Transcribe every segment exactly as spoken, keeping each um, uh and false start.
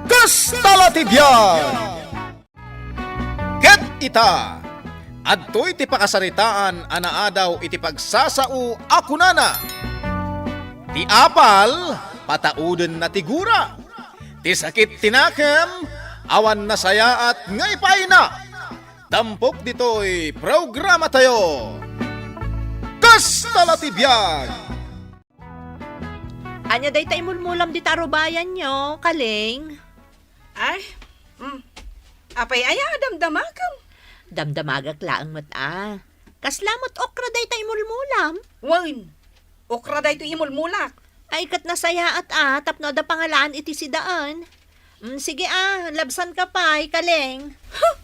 Kasta la ti biag! Ket ita, adtoy ti pakasaritaan a naadaw iti pagsasao a kunana, "Ti apal, pataudenna ti gura. Ti sakit ti nakem, awan nasayaat nga ipaayna." Tampok ditoy programatayo. Kasta la ti biag! Ania dayta imulmulam dita arubayanyo, Kaling? Ay, mm. Apay aya a damdamagem? Damdamagak laeng met a. Kasla met okra dayta imulmulam? Wen, okra daytoy imulmulak. Ay, ket nasayaat a, tapno adda pangalaan iti sidaen. Mm, sige a, labsanka pay, Kaling. Huh!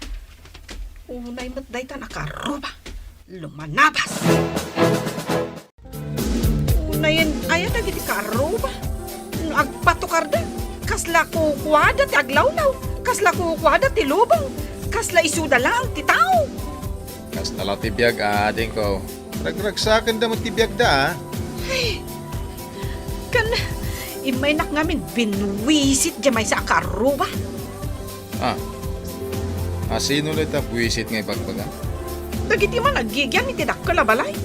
Unay met dayta a kaarruba. Lumanabas! Unayen aya dagiti kaarruba? No agpatokarda, kasla kukuada ti aglawlaw, kasla kukuada ti lubong, kasla isuda laeng ti tao. Kasta la ti biag, adingko. Ragragsakenda met ti biagda, a. Ay, ken, immaynak ngamin binuwisit diay maysa a kaarruba. Ah. Asino dayta buwisit nga ibagbaga? Dagiti managgigian iti dakkel a balay.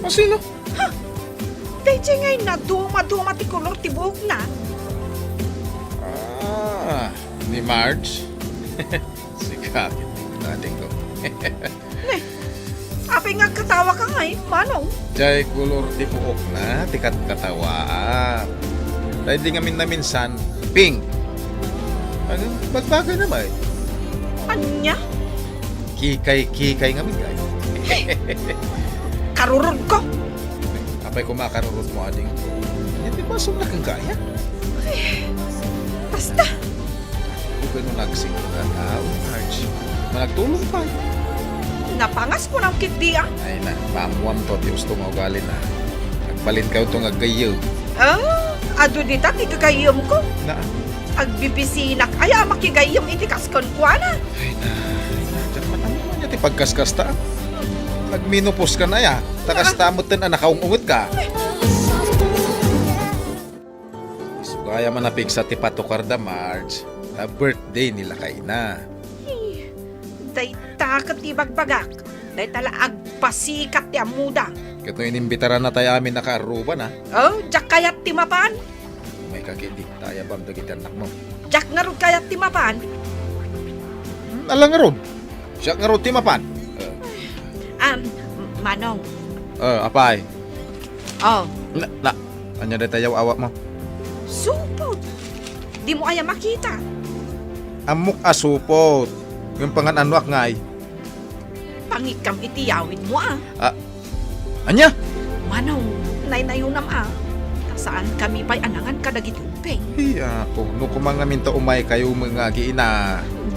Asino? Ha? Daydiay ngay nadumaduma ti kolor ti buokna. Ah, ni Marge? Sika, adingko. Ne, apay nga agkatawaka ngay, Manong? Diay kolor ti buokna ti katkatawaak. Daydi ngamin naminsan, pink. Ano? Bagbagayna met. Ania? Kikay-kikay ngamin, kay. Karurodko. Apay koma a karurod mo, adingko? Iti basol na kang kaya? Ay, basta. Uga no nagsingko nga tao, Marge. Managtulong pay. Napangas kunam ketdi a. Ay na, paammoamto ti usto nga ugalina. Agbalinkayo to nga aggayyem. Ah, adu dita ti gagayyemko. Na? Agbibisinak aya a makigayyem iti kas kenkuana. Ay na, ay na. Diak matammo aya ti pagkaskasta. Nagmenopause ka na aya. Ta kasta metten a nakaung-ungetka. Isu gayam a napigsa ti patokarda, Marge, ta birthday ni lakayna. Ay, dayta ket ti ibagbagak. Dayta la agbasikat ti ammoda. Ket no inimbitaranna tay amin a kaarrubana? Oh, diak kayat ti mapan. Umayka ketdi, ta ayabam dagiti annakmo. Diak ngarud kayat ti mapan. Hmm, ala ngarud. Siak ngarud ti mapan. Eh. Am, Manong. Eh, apay? Oh. Na, na, ania dayta yaw-awatmo? Supot. Dimo aya makita? Ammok a supot. Ngem pangan-anoak ngay? Pangikkam iti yawidmo a. Ah, ania? Manong, naynayonam a. Ta saankami pay a nangan kadagiti ubbing. Ay, apo, no koma ngamin ta umaykayo met nga agiina.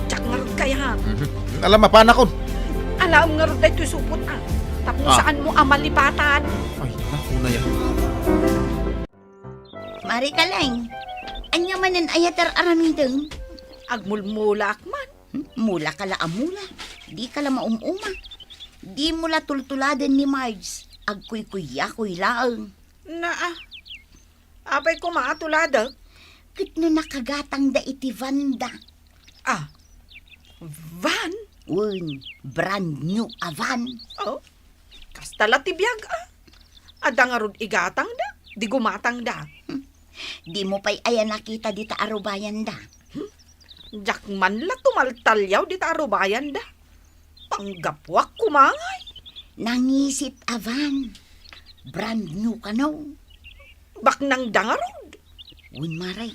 Diak ngarud kayat. Mhm. Ala, mapanakon. Alaem ngarud daytoy supot a. Tapno saanmo a malipatan. Ay, naku, naya. Mari Kaleng, ania manen aya ti ar-aramidem? Agmulmulaak man. Hmm? Mula ka la a mula. Di ka la maum-uma. Di mo la tultuladen ni Marge. Agkuykuyakoy laeng. Naa. Apay koma a tuladek? Ket no nakagatangda iti vanda. Ah, van? Wen, brand new a van. Oh, kasta la ti biag a. Adda ngarud igatangda, di gumatangda. Hmm. Dimo pay aya nakita dita arubayanda? Hmm? Diak man la tumaltaliaw dita arubayanda. Panggapuak koma ngay. Nangisit a van. Brand new kano. Baknangda ngarud. Wen, Mare,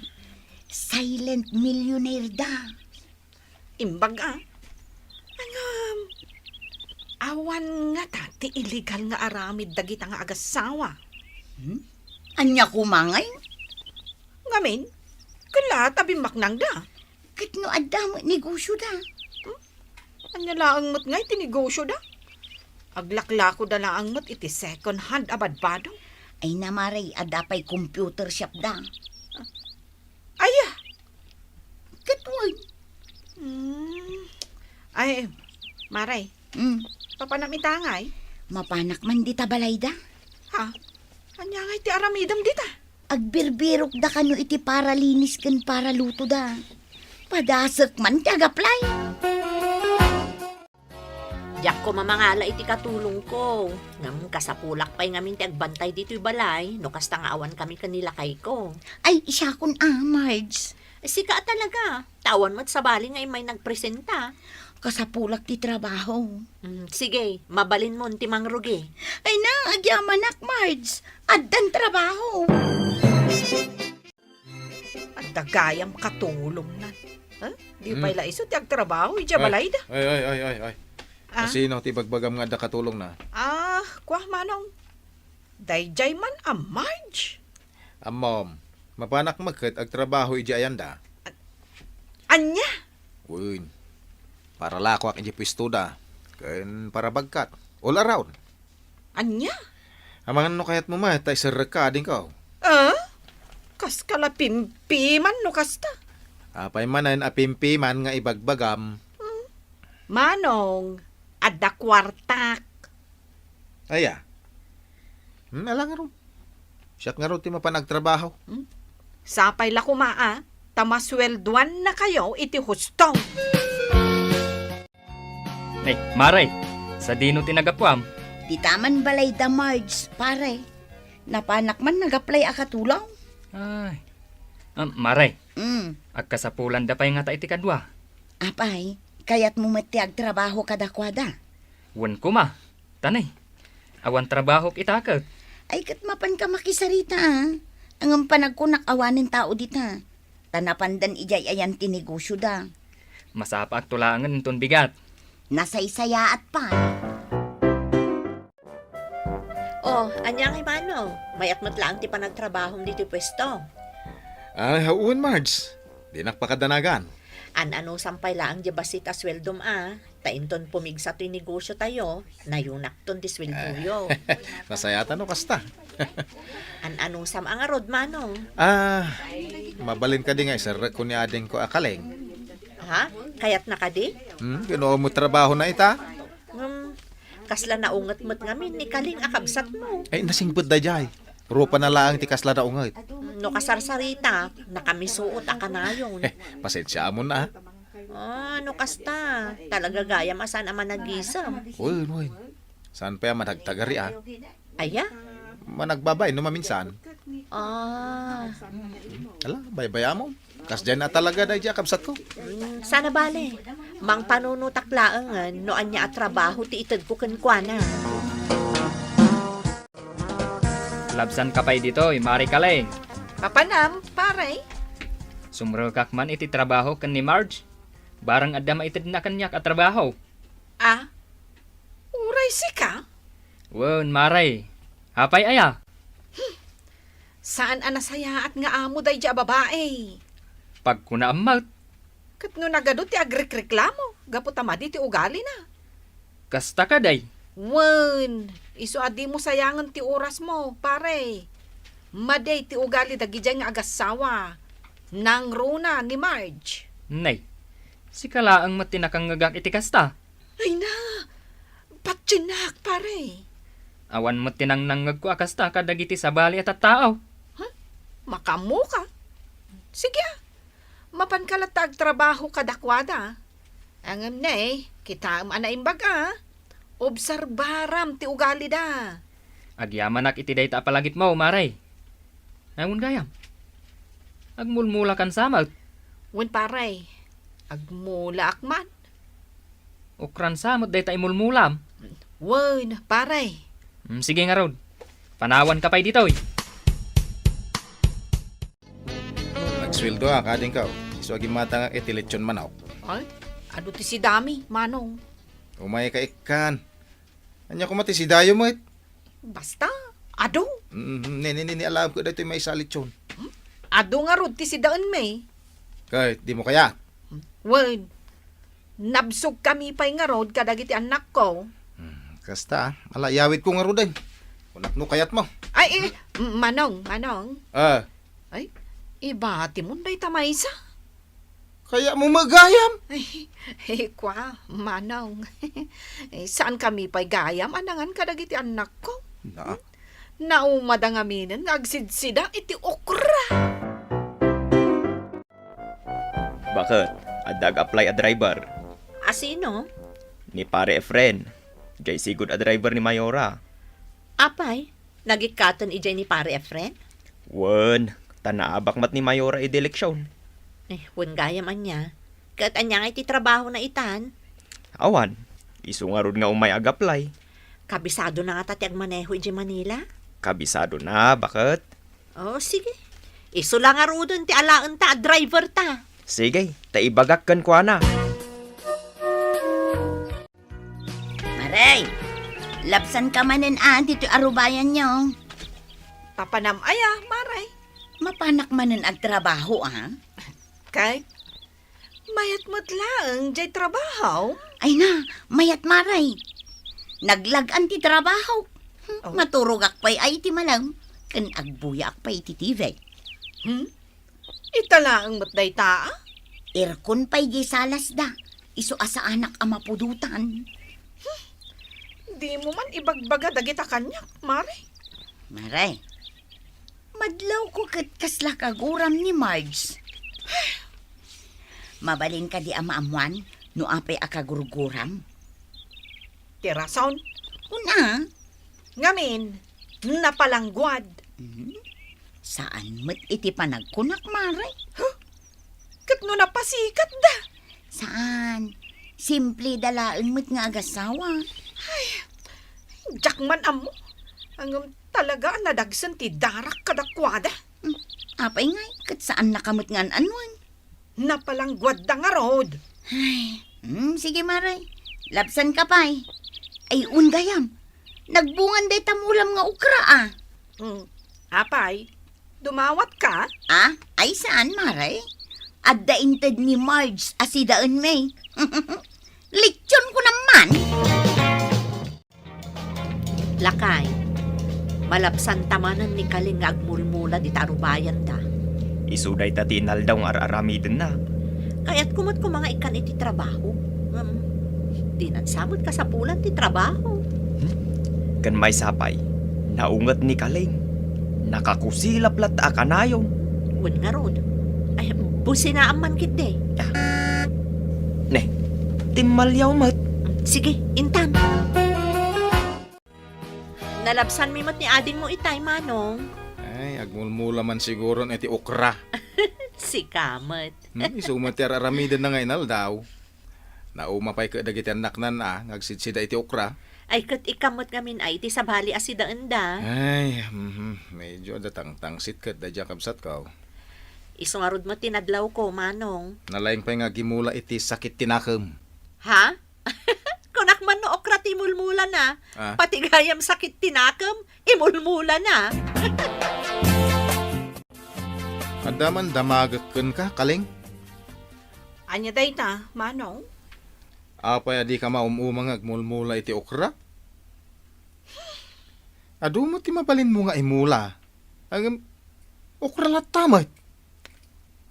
silent millionaire da. Imbag a. Ngem, awan ngata ti illegal nga aramid dagita nga agassawa. Hmm? Ania koma ngay? Ngamin, ket la ta bimmaknangda. Ket no adda met negosioda? Hmm? Ania laeng met ngay ti negosioda? Aglaklakoda laeng met iti second hand a badbado. Ay na, Mare, adda pay computer shop da. Aya? Ket wen. Hmm. Ay, Mare. Hmm. Papanam ita ngay? Mapanak man dita balayda. Ha? Ania ngay ti aramidem dita? Agbirbirokda kano iti paralinis ken paralutoda. Padasek man ti agaplay. Diak koma mangala iti katulongko. Ngem kasapulak pay ngamin ti agbantay ditoy balay no kasta nga awan kami ken ni lakayko. Ay, siakon a, Marge. Sika a talaga. Ta awan met sabali nga immay nagpresenta. Kasapulak ti trabaho. Mm, sige, mabalinmon ti mangrugi. Ay na, agyamanak, Marge. Addan trabaho. Adda gayam katulongnan. Ha? Di Hmm. pay la isu ti agtrabaho idiay Ay, balayda. ay, ay, ay, ay, ay. Ah? Asino ti bagbagam nga adda katulongna? Ah, kua, Manong. Daydiay man a Marge. Ammom, mapanak met ket agtrabaho idiay ayanda. Ania? Wen, para lakoak idiay puestoda, ken para bagkat. All around. Ania? Amangan no kayatmo met ta iserrekka, adingko. Ah? Kaskala pimpiman no kasta? Apay manen a pimpiman nga ibagbagam? Hmm. Manong, adda kuartak. Aya? Hmm, ala ngarud. Siak ngarud ti mapan agtrabaho. Hmm? Sapay la koma a, ta masueldoannakayo iti husto. Ay, Mare, sadino ti nagapuam? Dita man balay da Marge, pare. Napanak man nag-apply a katulong. Ay. Ah, Mare, Mm. agkasapulanda pay ngata iti kadua. Apay, kayatmo met ti agtrabaho kadakuada? Wen koma. Tanay, awan trabahok ita ket. Ay, ket mapanka makisarita, a. Ngem panagkunak awanen tao dita. Ta napandan idiay ayan ti negosyoda. Masapaak to laengen inton bigat. Nasaysayaat pay. Oh, ania ngay, Manong? Mayat met laeng ti panagtrabahom ditoy puesto. Ay, wen, Marge. Dinak pakadanagan. An-anusam pay laeng diay bassit a sueldom a. Ta inton pumigsa toy negosyotayo, nayunakton ti sueldoyo. Nasayatan no kasta. An-anusam a ngarud, Manong? Ah, mabalin kadi nga iserrekko ni adingko a Kaling? Ha? Kayatna kadi? Hmm, pinuo mo trabahona ita? Hmm, kasla naunget met ngamin ni Kaling a kabsatmo. Ay, nasingpet daydiay. Rupana laeng ti kasla naunget. No kasarsarita, nakamisuot a kanayon. Pasensiaamon a. Ah, no kasta, talaga gayam a saan a managisem. Wen, wen. Saan pay a managtagari a? Aya? Managbabain no maminsan. Ah. Ala, baybayamon. Kasdiay na talaga daydiay a kabsatko. Mm, saan a bale. Mangpanunotak laengen no ania a trabaho ti itedko kenkuana. Labsanka pay ditoy, Mare Kaling. Papanam, pare? Sumrekak man iti trabaho ken ni Marge. Barang adda maitedna kaniak a trabaho. Ah? Uray sika? Wen, Mare. Apay aya? Hmm. Saan a nasayaat nga amo daydiay a babai. Pagkunaam met. Ket no nagadu ti agrikreklamo gapu ta madi ti ugalina. Kasta kadi? Wen, isu a dimo sayangen ti orasmo, pare. Madi ti ugali dagidiay nga agassawa. Nangruna ni Marge. Nay, sika laeng met ti nakangngegak iti kasta. Ay na, patiennak, pare. Awan met ti nangnangngegko a kasta kadagiti sabali a tattao. Huh? Makaammoka? Sige a. Mapanka latta agtrabaho kadakuada. Ngem ne, kitaem a naimbag a. Obserbaram ti ugalida. Agyamanak iti dayta a palagipmo, Mare. Awan gayam. Agmulmulakan sa met. Wen, pare. Agmulaak man. Ukran sa met dayta imulmulam. Wen, pare. Mm, sige ngarud. Panawanka pay ditoy. Nagsueldoak, adingko. Isu a gimmatangak iti lechon manok. Ay, adu ti sidami, Manong. Umayka ikkan. Ania koma ti sidayo met? Basta, adu. Mm, ne, ne, ne, ne, alaem ko daytoy maysa a lechon. Hmm? Adu ngarud ti sidaenmi. Ket dimo kayat? Wen, nabsogkami pay ngarud kadagiti annakko. Hmm, kasta, ala, iyawidko ngaruden. Kunak no kayatmo. Ay, eh, Manong, Manong. Ah. Ay, ibatimon dayta maysa. Kayatmo met gayam? Ay, eh, kua, Manong. Eh, saankami pay gayam a nangan kadagiti annakko. Na. Hmm? Naumada ngaminen nga agsidsida iti okra. Baket, adda ag-apply a driver. A sino? Ni Pare Efren. Jay sigud a driver ni Mayora. Apay, nagikkaten idiay ni Pare Efren? Wen, ta naabak met ni Mayora idi eleksion. Eh, wen gayam ania. Ket ania nga iti trabahona itan? Awan, isu ngarud nga umay ag-apply. Kabisadona ngata ti agmaneho idiay Manila? Kabisadona, baket. Oh, sige. Isu la ngaruden ti alaenta a driver ta. Sige, ta ibagak kenkuana. Maray, labsanka manen a ditoy arubayanyo. Papanam aya, Maray? Mapanak manen agtrabaho, a? Kay, mayat met laeng jay trabaho. Ay na, mayat, Maray. Naglag-an ti trabaho. Hmm, Oh. Maturogak pay a iti malem, ken agbuyaak pay iti T V. Hmm? Ita laeng met dayta, a? Aircon pay jay salasda. Isu a saanak a mapudotan. Hmm. Dimo man ibagbaga dagita kaniak, Maray. Maray, madlawko ket kasla kaguram ni Marge. Mabalin kadi a maammuan no apay a kagurguram? Ti rason? Kuna. Ngamin, napalangguad. Hmm? Saan met iti panagkunak, Maray? Huh? Ket no napasikatda? Saan. Simple da laeng met nga agasawa. Ay, diak man ammo. Ngem talaga a nadagsen ti darak kadakuada. Hmm, apay ngay, ket saannaka met nga an-anuen. Napalangguadda ngarud. Ay, hmm, sige, Maray. Labsanka pay. Ay, un gayam. Nagbungan dayta mulam nga okra, a. Hmm, apay, dumawatka? A, ay saan, Maray. Adda inted ni Marge a sidaenmi. Litson ko naman. Lakay, malabsanta manen ni Kaling nga agmulmula dita arubayanda. Isu dayta ti inaldaw nga ar-aramidenna. Kayatko met koma nga ikkan iti trabaho. Ngem, dinan sa met kasapulan ti trabaho. Hmm? Ken maysa pay, naunget ni Kaling. Nakakusilap latta a kanayon. Wen ngarud. Ay, businaam man ketdi. Ah. Ne, timmaliaw met. Sige, intan. Nalabsanmi met ni adingmo itay, Manong. Ay, agmulmula man siguron iti okra. Sika met. Hmm, isu met ti ar-aramidenna nga inaldaw. Nauma pay ket dagiti annaknan a nga agsidsida iti okra. Ay, ket ikkan met ngamin ay iti sabali a sidaenda. Ay, mhm, medyo adda tangtangsit ket daydiay a kabsatko. Isu ngarud met ti nadlawko, Manong. Nalaing pay nga agimula iti sakit ti nakem. Ha? Kunak man no okra ti imulmulana. Ah. Pati gayam sakit ti nakem, imulmulana. Adda man damagek kenka, Kaling? Ania dayta, Manong? Apay a dika maum-uma nga agmulmula iti okra? Adu met ti mabalinmo nga imula. Ngem, okra latta met.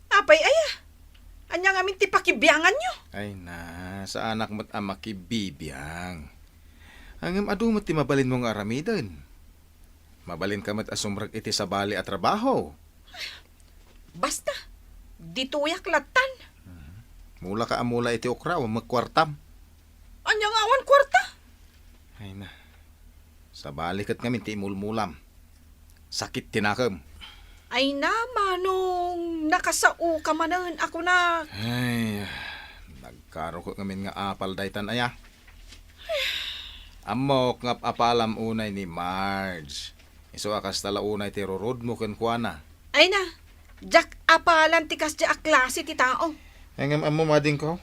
Apay aya? Ania ngamin ti pakibianganyo? Ay na, saanak met a makibibiang. Ngem adu met ti mabalinmo nga aramiden. Mabalinka met a sumrek iti sabali a trabaho. Basta, ditoyak lattan. Mhm. Mulaka a mula iti okra, awan met kuartam. Ania nga awan kuarta? Ay na. Sabali ket ngamin ti imulmulam. Sakit ti nakem. Ay na, Manong, nakasaoka manen a kunak. Ay, nagkaroka ngamin nga apal daytan aya. Ammok nga ap-apalam unay ni Marge. Isu a kasta la unay ti rurudmo kenkuana. Ay na, diak apalan ti kasdi a klase ti tao. Ngem ammom, adingko,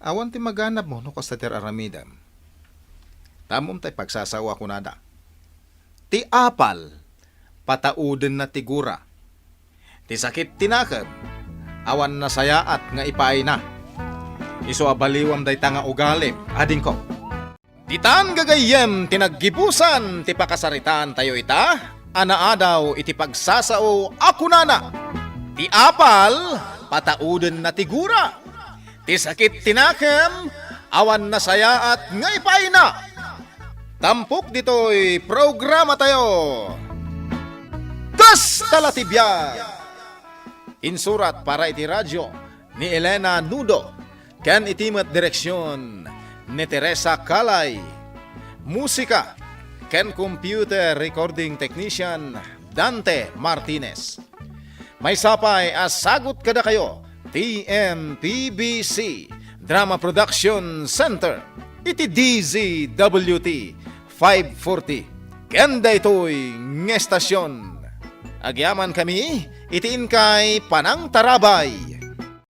awan ti maganabmo no kasta ti ar-aramidem. Ammom tay pagsasao a kunada. Ti apal, pataudenna ti gura. Ti sakit ti nakem, awan nasayaat nga ipaayna. Isu a baliwam dayta nga ugalim, adingko. Ditan gagayyem ti naggibusan ti pakasaritaantayo ita a naadaw iti pagsasao a kunana, "Ti apal, pataudenna ti gura. Ti sakit ti nakem, awan nasayaat nga ipaayna." Tampok ditoy programatayo. Kasta la ti biag! Insurat para iti radyo ni Elena Nudo, ken iti met direksion ni Teresa Calay. Musika ken computer recording technician Dante Martinez. Maysa pay a sagut kadakayo ti M P B C Drama Production Center iti D Z W T five forty. Ken daytoy nga estasion, agyamankami iti inkay panangtarabay.